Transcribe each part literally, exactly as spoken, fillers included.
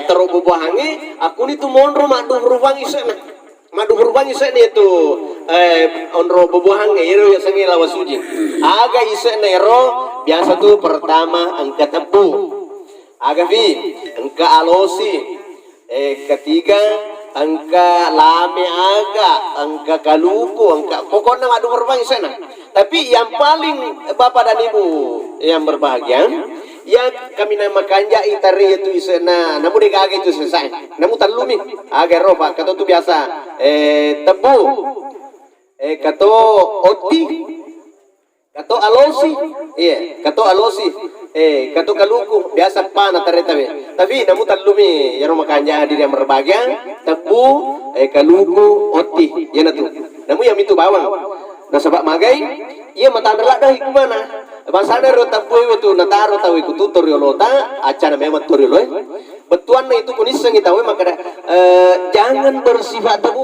Taro buah-buahangnge, akkuni tu monro madduhurufang ise'na. Madduhurufang ise'na itu, eh, onro buah-buahangnge, iyaro yasengnge lawa suji. Aga ise'na ero, biasa tu pertama engka tebbu. Aga fi, engka alosi. Eh, ketiga, engka lame aga, engka kaluku, engka pokokna madduhurufang ise'na. Tapi yang paling Bapak dan Ibu yang berbahagia, ya, kaminang makanjai tare itu ise'na, namu de gaga itu sesai. Namu tellumi. Aga ero, Pak, kato tu biasa, eh, tebbu, eh, kato otti, kato alosi, iya, kato alosi, eh, kato kaluku, biasa pa na tareta we. Tapi namu tellumi, yaro makanja hadiri yang berbahagia, tebbu, eh, kaluku, otti, iyana tu. Namu yang itu bawang. Nasaba magai, iya matanre ladde hikmana. Bangsana ro tebbu e tu nataro tau iku tu toriolota, accana memang toriolo e. Bettuanna itu kunissengi tau e makkeda, eh, jangan bersifat tebbu.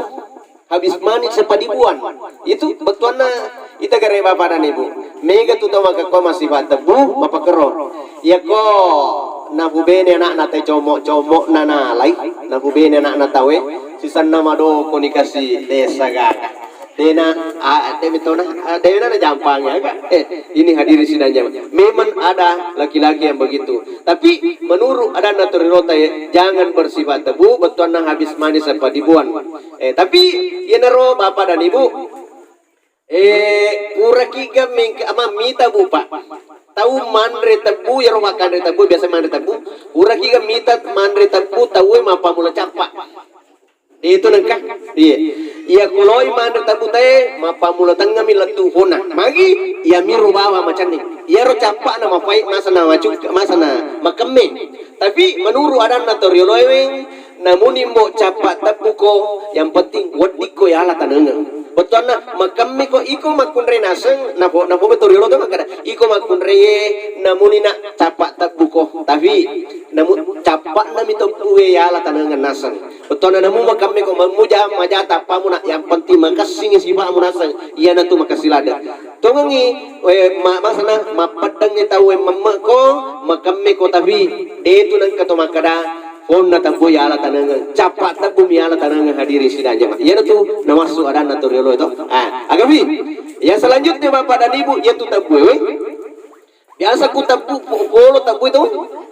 Habis manis sepa dibuang. Itu bettuanna ita gare Bapak dan Ibu. Mega tu tau makkekko masifat tebbu, mapakero. Iyako nabubene anakna te comok-comok na nalai, nabubene anakna tau e, sisenna madoko ni kasi desa gaga. Dena, ah, de metona, ah, dena na jampangi aga. Eh, ini hadirin sidang jamaah. Memang ada laki-laki yang begitu. Tapi menurut adanna toriolota e, jangan bersifat tebbu, bettuanna habis manis sepa dibuang. Eh, tapi iyanaro Bapak dan Ibu, eh, puraki ga mengka-, ama mita bu, Pak. Tau manre tebbu, yaro makkanre tebbu, biasa manre tebbu. Puraki ga mita manre tebbu, tau e mappamula cappa. Itu nengka. Iya. Iya kuloi manre tebbu tae, mappamula tengngami lettu fonna. Magi, iya miru bawa macanni. Iyaro cappana mapai, masana macuk-, masana makemme. Tapi menurut adanna torioloe, namuni mbo cappa tebbuko, yang penting weddikko yala tanengeng. Bettuanna makemme ko iko makkunrai naseng, nafo, nafo toriolo to makkeda, iko makkunrai e, namuni na cappa tebbuko. Tapi namu cappa'na mi tebbu e yala tanengeng naseng. Bettuanna namu makemme ko mammuja maja tappamu na, yang penting makessingi sifa'mu naseng. Iyanatu makessi ladde. Tongengi, eh, ma-, masana mappeddengngi tau e memme ko, makemme ko tapi de tu nengka to makkeda fonna tebbu yala tanengeng, cappa tebbu mi yala tanengeng hadirin sidang jamaah. Iyanatu namassu adanna toriolo e to. Ah, agapi. Yang selanjutnya Bapak dan Ibu, yaitu tebbu e. Biasa ku tebbu, po-, polo tebbu itu,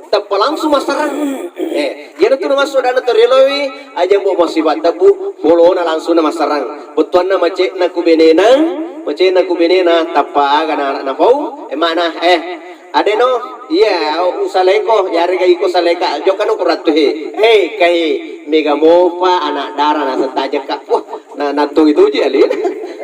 teppa langsung massarang. Eh, iyanatu namassu adanna torioloe, aja mbo masifat tebbu, polona langsung na massarang. Bettuanna mace'na ku benena, mace'na ku benena, tappa aga na, na pau, eh, makna, eh, adeno, iya, usaleko, yarega iko saleka, jokano ku rattu he. Eh, kai, mega mopa anak dara naseng tajekka. Wah, na, nattogi toji alena.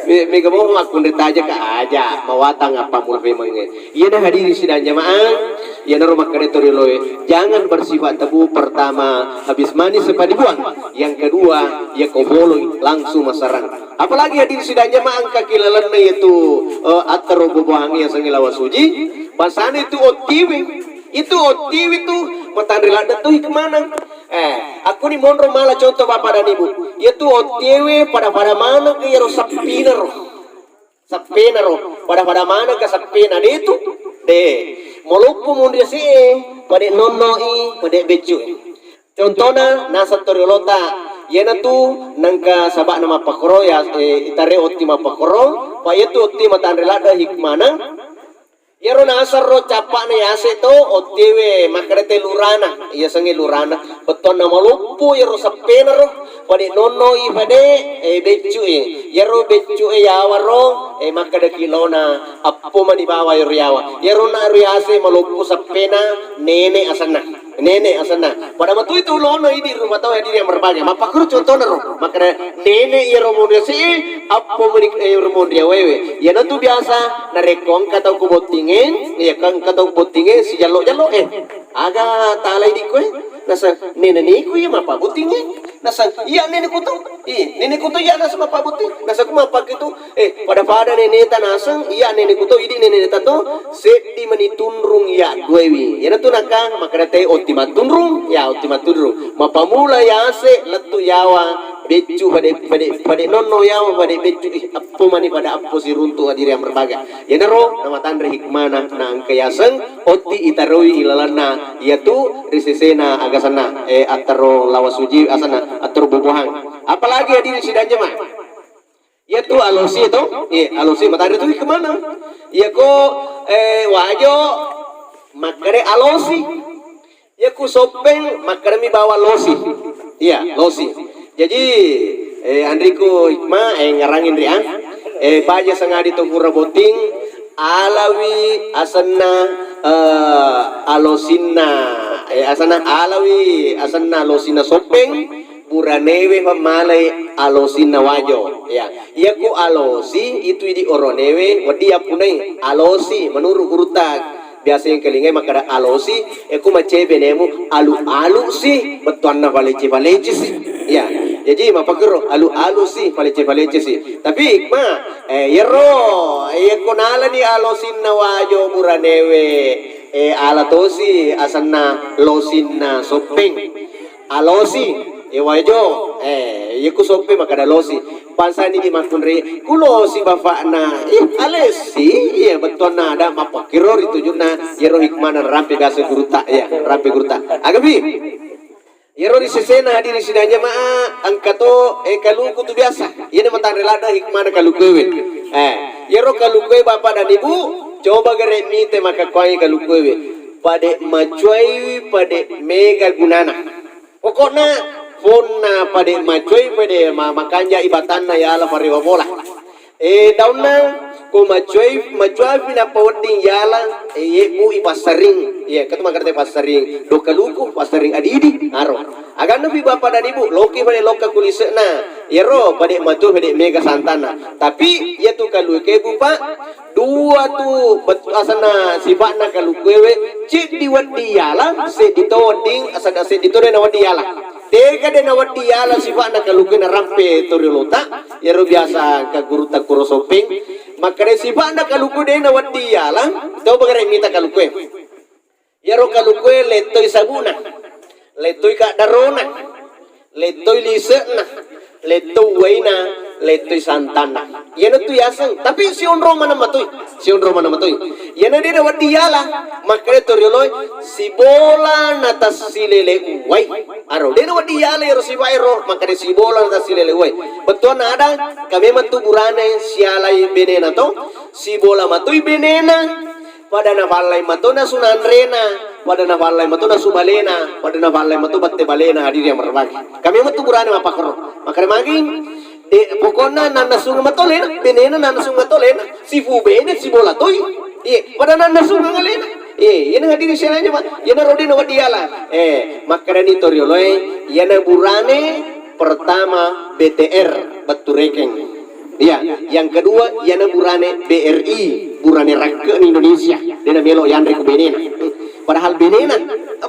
Me-, mega mopa makkunrai tajekka, aja, mawatang appammula pemengnge. Iyana hadirin sidang jamaah, iyanaro makkeda torioloe, jangan bersifat tebbu, pertama habis manis sepa dibuang, yang kedua, iya ko boloi langsung massarang. Apalagi hadirin sidang jamaah engka ki lalenna yaitu, eh, attaro buah-buahan yang sengi lawa suji, bangsana itu ottiwi, itu ottiwi tu matanre ladde tu hikmana. Eh, aku ni monro mala contoh Bapak dan Ibu, yaitu ottiwi pada-pada maneng ke yaro seppina ro. Seppena ro, pada-pada maneng ka seppena, de tu, de. Maloppo monri ase e, pade nonno i, pade beccu e. Contona, naseng toriolota, iyanatu nengka saba'na mappakoro, ya, eh, itare otti mappakoro, pa iyatu otti matanre ladde hikmana, iyaro naseng ro cappa'na yase to, ottiwe makkeda te lurana, iyasengnge lurana, bettuanna maloppo iyaro seppena ro, Pade nonno i pade, eh, beccu e. Iyaro beccu e yawa ro, eh, makkeda kilona, appo mani bawa iyaro yawa. Iyaro na riase maloppo seppena, nene asenna. Nene asenna. Pada matu itu lono idi rumah tau hadirin yang berbahagia. Mappakuru contohna ro. Makkeda nene iyaro monri ase e, appo mani, eh, iyaro monri awewe. Iyanatu biasa narekko engka tau ku bottinge, iya engka tau ku bottinge sijallo-jallo e. Aga tala idikku e? Naseng, neneku iya mappabotting e. Naseng, iya neneku to. Ih, neneku to iya naseng mappabotting. Naseng ku mappakke tu. Eh, pada-pada neneta naseng, iya neneku to, idi neneta to, seddi meni tunrung iya duewi. Iyanatu nakang, makkeda te otti mattunrung, ya otti mattunrung. Mappamula yase, lettu yawa, beccu, pade, pade, pade nonno yawa, pade beccu, ih, appo mani pada appo siruntu hadiri yang berbagai. Yenaro namatanre hikmana na engka yaseng otti itaroi ilalanna yatu risesena agasanna, eh, attaro lawa suji asanna attaro bubuhang. Apalagi hadiri sidang jemaah. Yatu alosi to, eh, alosi matanre tu hikmana. Yako, eh, wajo makkare alosi. Iya ku soppeng, makkedami bawang losi. Iya, losi. Jaji, eh, anriku hikmah, eh, ngarangin ri, ah. Eh, baja sangadi to pura botting, alawi asenna, eh, alosinna, eh, asenna alawi asenna alosinna soppeng, buranewe pammalai alosinna wajo. Ya, iya ku alosi itu idi oronewe, wedi appunai alosi menurut gurutta. Biasa engkalingai makkeda alosi, e, ku macai benemu alu-alu si, bettuanna palece-palece si. Ya, jadi mapakkero alu-alu si, palece-palece si. Tapi hikmah, eh, yero, eh, ko nalani alosinna wajo buranewe, eh, ala tosi asenna losinna soppeng. Alosi, e wajo, eh, iya ku soppe makkeda losi. Bangsani di makkunrai, ku losi bapakna, ih, alessi, iya, bettuanna ada mappakkiro ri tujunna, yero hikmana rampe biasa gurutta, iya, rampe gurutta. Agapi, yero ri sesena hadiri sidang jamaah, engka to, eh, kaluku tu biasa. Iyana matanre ladde hikmana kalukuewe. Eh, yero kalukue bapak dan ibu, coba gare mite makkakuangi kalukuewe. Pade macuaiwi, pade mega gunana. Pokokna ponna pade macuai, pade ma-, makanja ibatanna yala parewa bola. Eh, taunna ko macuai, macuafi nappa wedding yala, eh, yebbu i passaring. Iya, katu makkeda passaring. Do kaluku, passaring adidi, aro. Aganna pi bapa dan ibu, loki pade lokka kulisekna. Yero pade matu pade mega santanna. Tapi yatu kaluku bu, Pak, dua tu bet-, asanna sifa'na kalukuewe, ceddi wedding yala, seddi to wedding, asana seddi to de nawedding yala. Tega de nawedding yala sifa'na kalukue narampe toriolota, yero biasa ka gurutta kuro soppeng. Makkeda sifa'na kalukue de nawedding yala, to bagare mita kalukue. Iyaro kalukue lettoi sabuna, lettoi kaddarona, lettoi lise'na, lettoi uwaina, lettoi santanna. Iyanatu yaseng, tapi sionro maneng matoi, sionro maneng matoi. Iyana de nawedding yala, makkeda to rioloi, sibola natassilele uwai. Aro, de nawedding yala iyaro sifaero, makkeda sibola natassilele uwai. Bettuanna ada, kami metu burane sialai benena to, sibola matoi benena. Pada nafallai mato nasu nanrena, pada nafallai mato nasu balena, pada nafallai mato batte balena, hadiri yang berbahagia. Kami metu burane mapakkoro. Makkeda magi, eh, pokokna nannasunga mato lena, benena nannasunga mato lena, sifu bene sibola toi. Iya, pada nannasunga alena. Iya, iyana hadiri sialanya, Pak. Iyana rodi nawedding yala. Eh, makkedani to rioloe, iyana burane pertama B T R, bettu rekeng. Iya, yang kedua, iyana burane B R I, burane rakke ni Indonesia. Dena melo yanre ku benena. Padahal benena,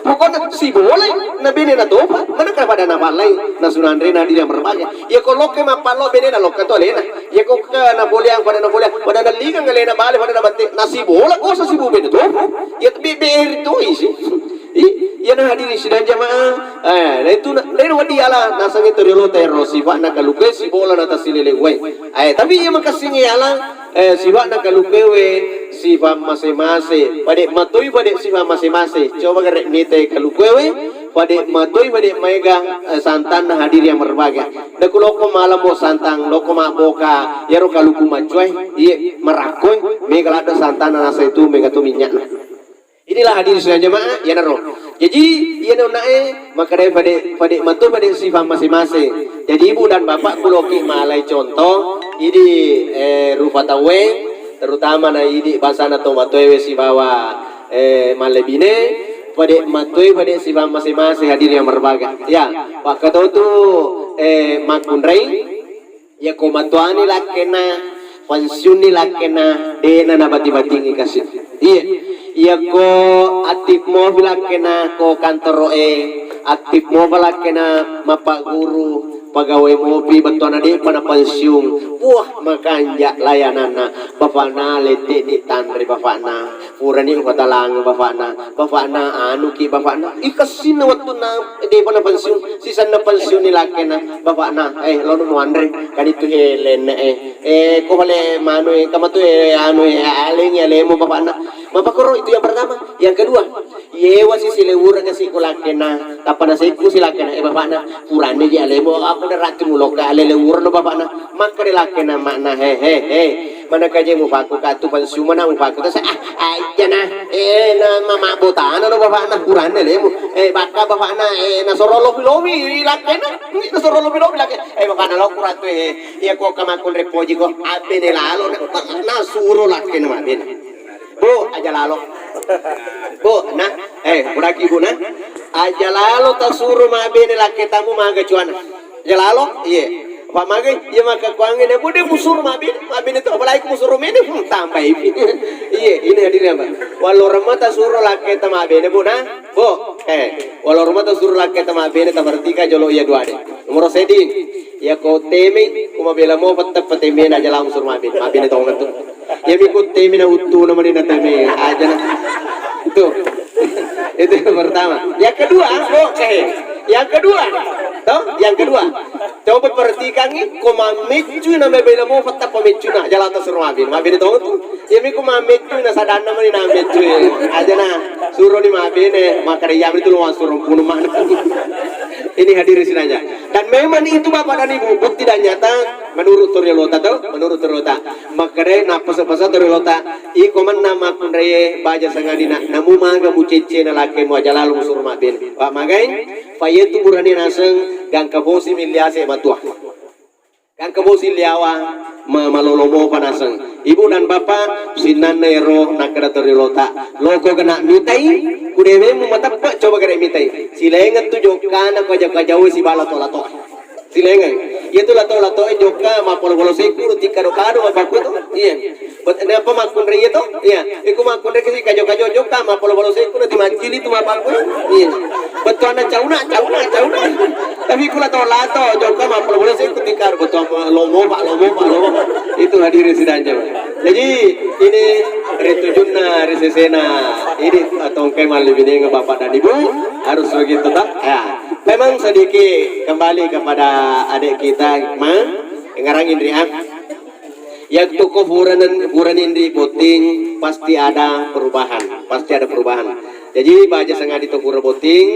pokokna sibolai, na benena topa, mana ka pada nafallai, nasu nanrena hadiri yang berbahagia. Iya ko lokke mappallo benena, lokka to alena. Iya ko ke napoleang, pada napoleang, pada naligang alena bale, pada nabatte, nasibola kosa sibu bene topa. Iya B R I to isi. I, iyana hadiri sidang jamaah. Eh, na itu na, na wedding yala, nasangi to riolota ero, sifa'na kalukue sibola natassilele uwai. Eh, tapi iya makassingi yala, eh, sifa'na kalukuewe, sifa mase-mase. Pade matoi pade sifa mase-mase. Coba gare mite kalukuewe, pade matoi pade maega, eh, santanna hadiri yang berbahagia. Daku loko malambo santang, loko mabboka, iyaro kaluku macuai, iye marakkoe, mega ladde santanna nasa itu, mega tu minyakna. Inilah hadirin sidang jamaah, iyanaro. Jaji, iyana onnae, makkedai pade, pade matu pade sifat masing-masing. Jaji, ibu dan bapak, kuloki malai contoh, idi, eh, rupa tauwe, terutama na idi bangsana tomatoewe sibawa, eh, mallebine, pade matue pade sifat masing-masing hadirin yang berbahagia. Ya, pakkatotu, eh, makkunrai, Iyako matuani lakkenna, pensiunni lakkenna, de'na nabati-batingi kasi. Iya. Iyako aktif mopi lakkenna ko kantoro'e, aktif mopa lakkenna mappagguru, Pegawai mopi bettuanna de'pa na pensiun. Wah, makanja layananna. Bapakna lette'ni tanre bapakna. Purani upatalangeng bapakna. Bapakna anuki bapakna. Ikessinna wettunna de'pa na pensiun. Sisenna pensiunni lakkena. Bapakna, eh, lono muanre. Kan itu he lenne, eh. Eh, ko pale manu, eh, kamatu, eh, anu, eh, alengi alemu bapakna. Mapakoro itu yang pertama. Yang kedua, Yewa si silewureng si ko lakkena, tappa nasekku si lakkena, eh, bapakna, puranni ji alemu, aku na ratu muloka, alelewureng no bapakna, makkeda lakkena, makna, he, he, he, mana kaje mufaku katu pansumana mufaku, terus, ah, aja na, eh, na, mama botana no bapakna, puranni alemu, eh, bakka bapakna, eh, na soro lobi-lobi lakkena, na soro lobi-lobi lakkena, eh, bapakna lo kuratu, eh, iya ko kamakun repoji ko, abene lalo, na, na suro lakkena mabene. Bu, aja lalo. Bu, nah, eh, puraki bu, nah. Aja lalo tasuro mabene lakketamu maga cuana. Aja lalo, iye. Apa maga, iya maka kuange ne, bu, de musuro mabene, mabene tu apalagi musuro mene, hmm, tambai. Iye, ini hadirnya, Pak. Walau remah tasuro lakketa mabene, bu, nah. Bu, eh, walau remah tasuro lakketa mabene, tapertika jolo iya dua de. Nomor seding. Iya ko teme, kuma bela mo pette, pette mena aja langsung mabene, mabene tongan tu. Iya mi kuttemi na uttuna mani na teme aja na. Itu. Itu yang pertama. Yang kedua, oh, eh. Yang kedua. Toh? Yang kedua. Coba perhatikan ni, ko mammeccu na mebela mo fatta pameccu na jala ta suro mabene. Mabene to tu. Iya mi ko mammeccu na sadanna mani na meccu. Aja na. Suro ni mabene, maka iya mi tu lo suro punu mana. Ini hadirin sidang. Dan memang itu Bapak dan Ibu, bukti dan nyata menurut toriolota to, menurut toriolota. Makkedai nappese-pese toriolota, iko menna makkunraie baja sangadina, namu maga mucecce na lakkemu aja lalo musuro mabbene. Pak magai, fayetu burane naseng gangka bosi miliase matua. Gangka bosi liawa ma-, malolo mopa naseng. Ibu dan bapak, sinnanna ero nakkeda toriolota, loko kena mitai, kudewemu mateppe coba kena mitai. Silengeng tu jokkana ko aja-aja sibala to lato. Silengeng. Iya tu lato-lato e jokka mappolo-polo sekku tikka do kado apa kuto. Iya. Bet-, napa makkunrai iya to? Iya. Iku makkunrai kasi kajo-kajo jokka mappolo-polo sekku nanti maccili tu mapakku. Iya. Bettuanna cauna, cauna, cauna. Tapi ku lato-lato jokka mappolo-polo sekku tikka do bettuanna lomo pak, lomo pak, lomo. Itu hadirin sidang jamaah. Jadi ini ritujunna risesena ini tongkai mallibinenga bapak dan ibu harus begitu tak? Ya. Memang sedikit kembali kepada adik kita, Hikmah, engngerang inri ah. Yaktu ko furanen-, furani inri botting, pasti ada perubahan, pasti ada perubahan. Jadi baja sangadi to fura botting,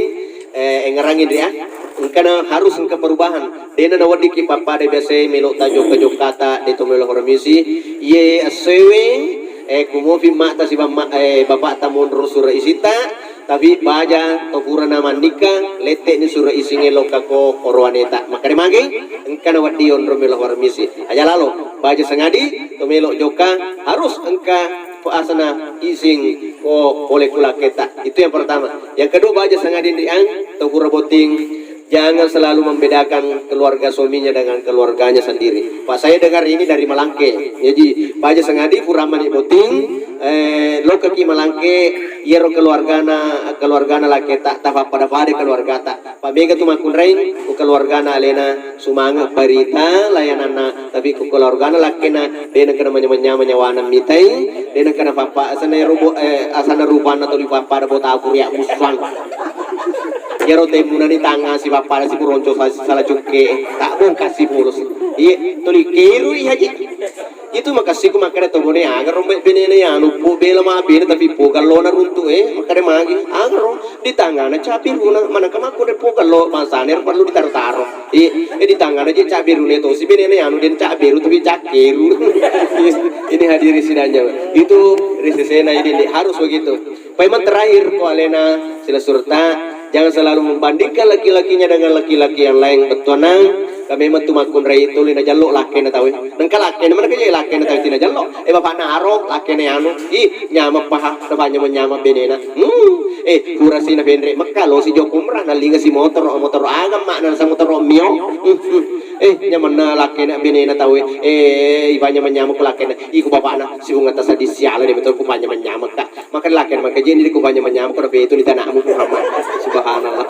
eh, engngerang inri ah. Engkana harus engka perubahan. Dena naweddikki pappada biasa melo ta jokka-jokkata, de to melo horomisi. Iye essoewe, eh, kumofi mata si bamma, eh, bapakta monro sura isita, tapi baja to purana mannikka, lette'ni sura isingnge lokka ko orowaneta. Makkeda magi, engkana wedding onro melo horomisi. Aja lalo, baja sangadi, to melo jokka, harus engka asana ising ko pole kulakketa. Itu yang pertama. Yang kedua, baja sangadi riang, to pura botting, jangan selalu membedakan keluarga suaminya dengan keluarganya sendiri. Pak, saya dengar ini dari Malangke. Jadi, baja sangadi furamani botting, eh, lokaki Malangke, iyaro keluargana, keluargana lakketa, tapappada-pada keluargata. Pak, mega tu makkunrai, ku keluargana alena, sumanga barita, layananna, tapi ku keluargana lakkena, de nengkana manyameng-nyameng nyawana mitai, de nengkana pappa, asana rubo, eh, asana rupanna tuli pappada bota kuriak musang. Iyaro temmunani tangnga sipappada si puronco sa-, sala cukke, tak bongkar si polos. Iye, tuli keru i haji. Itu makasiku makkeda to bone, aga rombe benena ya, lupu bela ma bena tapi po gallona runtu e, makkeda magi, aga ro, di tangana capi runa, manaka makko de po gallo, masane perlu ditaro-taro. Iye, eh, di tangana je capi rune to, si benena ya, anu den capi ru tapi cakkeru. Ini hadirin sidang jamaah. Itu risesena ini, ini harus begitu. Paimeng terakhir ko alena silessurta, jangan selalu membandingkan laki-lakinya dengan laki-laki yang lain. Bettuanna, ka memang tu makkunrai tuli najallo lakkena tau e. Nengka lakkena mana kaje lakkena tau e tuli najallo. Eh, bapakna aro lakkena anu. Ih, nyameng paha, na banya menyameng benena. Hmm. Eh, pura si na penre Mekka lo si jokka umrah, nalinga si motoro, motoro aga makna sa motoro mio. Hmm, hmm. Eh, nyamenna lakkena benena tau e. Eh, ibanya menyameng ku lakkena. Iku bapakna, si unga ta sadis siala de betul ku banya menyameng ka. Maka lakena maka jeni ku banya manyameng ko na petu ni tanamu Muhammad. Subhanallah.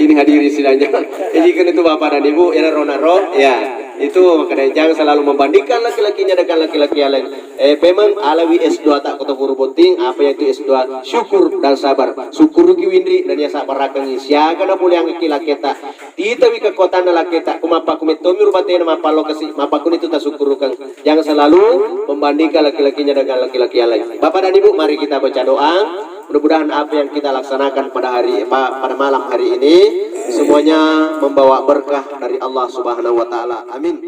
Ini hadirin sidang jamaah. Jadi kan itu Bapak dan Ibu, ya, ro, ro, ya. Itu makanya jangan selalu membandingkan laki-lakinya dengan laki-laki yang lain. Eh, memang alawi S dua tak kota Purwoting, apa yaitu S dua syukur dan sabar. Syukur ki winri dan ya sabar akan siaga na boleh angki laketa. Titawi kekuatan laketa, ku mappaku mettomi rubatena mappallo kasi, mappaku itu tak syukurkan. Jangan selalu membandingkan laki-lakinya dengan laki-laki yang lain. Bapak dan Ibu, mari kita baca doa. Mudah-mudahan apa yang kita laksanakan pada hari pa- pada malam hari ini semuanya membawa berkah dari Allah Subhanahu wa taala. Amin.